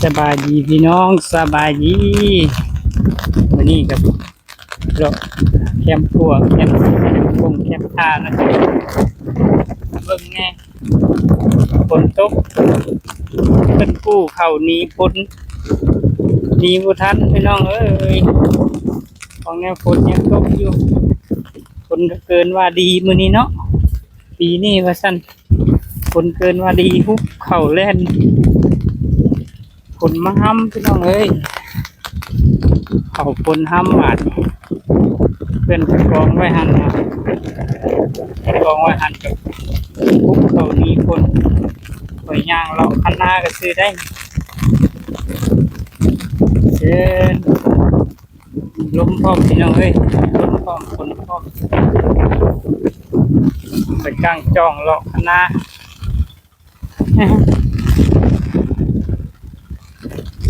ສະບາຍດີພີ່ນ້ອງ ສະບາຍດີ. ມື້ນີ້ກໍເລາະແຄມຂົວ ແຄມ ແຄມຄົງ ແຄມທ່ານະ ເບິ່ງແດ່ ຝົນຕົກ ເພິ່ນກູ້ເຂົ້າໜີຝົນ ໜີບໍ່ທັນພີ່ນ້ອງເອີຍ. ຂອງແນວຝົນຍັງຕົກຢູ່ ຝົນກໍເກີນວ່າດີມື້ນີ້ເນາະ ປີນີ້ວ່າຊັ້ນ. ຝົນເກີນວ່າດີ ຮຸບເຂົ້າແລ່ນ ຝົນມາຮຳພີ່ນ້ອງເອີຍ ເຂົ້າຝົນຮຳບາດນີ້. ເພື່ອນໄປກອງໄວ້ຫັ້ນນະ ໄປກອງໄວ້ຫັ້ນກໍຮຸບເຂົ້າໜີຝົນ. ຂ້ອຍຍ່າງເລາະຄັນນາກໍຊື່ໄດ້ ເອີ ລົມພ້ອມພີ່ນ້ອງເອີຍ ລົມພ້ອມ ຝົນພ້ອມ ໄປກາງຈ້ອງເລາະຄະນາ.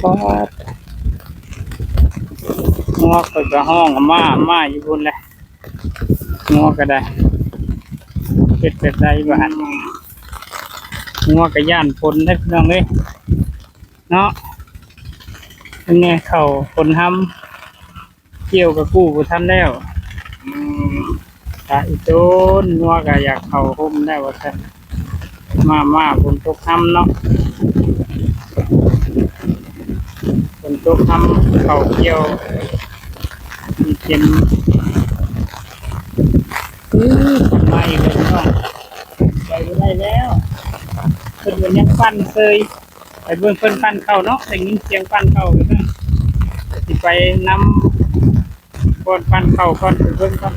ປາດ ງົວຂ້ອຍກໍຮ້ອງ ອາ ມາ ມາຢູ່ພຸ້ນແຫຼະ ງົວກໍໄດ້ ເຮັດແບບໃດບາດນີ້ ງົວກໍຢ້ານຝົນເດ້ພີ່ນ້ອງເອີຍ. ເນາະ ເບິ່ງແດ່ ເຂົ້າຝົນຮຳ ກ່ຽວກໍກູ້ບໍ່ທັນແລ້ວ. ອືມ ກະອີໂຕນ ງົວກໍຢາກເຂົ້າຮົ່ມແລ້ວວ່າຊັ້ນ. ມາ ມາ ຝົນຕົກຮຳເນາະ ຝົນຕົກຮຳ ເຂົ້າກ່ຽວ ມີເຕັມ. ອື ມາອີກແລ້ວພີ່ນ້ອງ ໄປບໍ່ໄດ້ແລ້ວ ເພິ່ນກໍຍັງປັ່ນເຊີຍ. ໄປເບິ່ງເພິ່ນປັ່ນເຂົ້າເນາະ ໄດ້ຍິນສຽງປັ່ນເຂົ້າຢູ່ເນາະ ຊິໄປນຳບ່ອນປັ່ນເຂົ້າກ່ອນ ໄປເບິ່ງກ່ອນ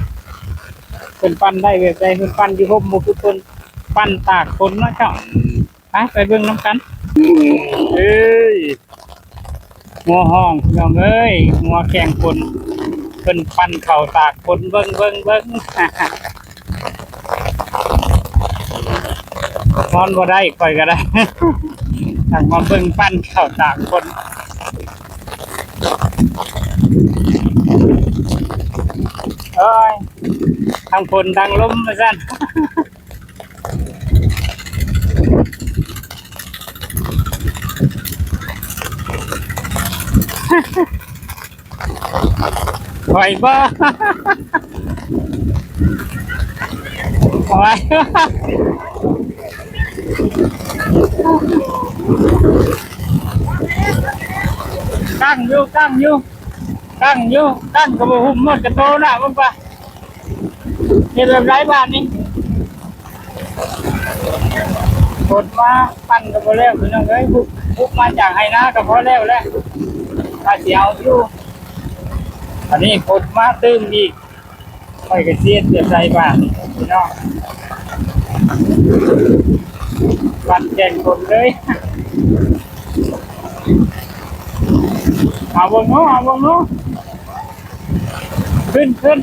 ເພິ່ນປັ່ນໄດ້ແບບໃດ ເພິ່ນປັ່ນຢູ່ຮົ່ມບໍ່ຄືຄົນປັ່ນຕາກຝົນເນາະເຈົ້າ. ໄປ ໄປເບິ່ງນຳກັນ. ເອີຍ ງົວຮ້ອງພີ່ນ້ອງເອີຍ ງົວແຂ່ງຝົນ ເພິ່ນປັ່ນເຂົ້າຕາກຝົນ ເບິ່ງ ເບິ່ງ ເບິ່ງ. ນອນບໍ່ໄດ້ ຂ້ອຍກໍໄດ້ ທາງມາເບິ່ງປັ່ນເຂົ້າຕາກຝົນ. ໂອ້ຍ ທັງຝົນທັງລົມວ່າຊັ້ນ. ໄຫວບໍ່? ໄຫວ. ຕັ້ງຢູ່ ຕັ້ງຢູ່ ຕັ້ງຢູ່ ຕັ້ງກໍບໍ່ຫຸ້ມໝົດກະໂຕນະ ເບິ່ງປະ ເຮັດແບບໃດບາດນີ້? ຝົນມາປັ່ນກໍບໍ່ແລ້ວພີ່ນ້ອງເອີຍ ບຸກ ບຸກມາຈາກໄຮ່ນາກໍພໍແລ້ວແຫຼະ ຖ້າຊິເອົາຢູ່ ອັນນີ້ຝົນມາຕື່ມອີກ ຂ້ອຍກໍຊິເຮັດແບບໃດບາດນີ້ພີ່ນ້ອງ ປັ່ນແຂ່ງຝົນເລີຍ. ເອົາເບິ່ງເນາະ ເອົາເບິ່ງເນາະ ຂຶ້ນ ຂຶ້ນ.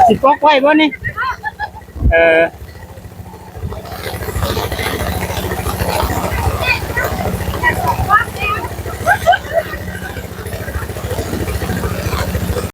ຊິປົກໄວ້ບໍ່ນີ້? ເອີ.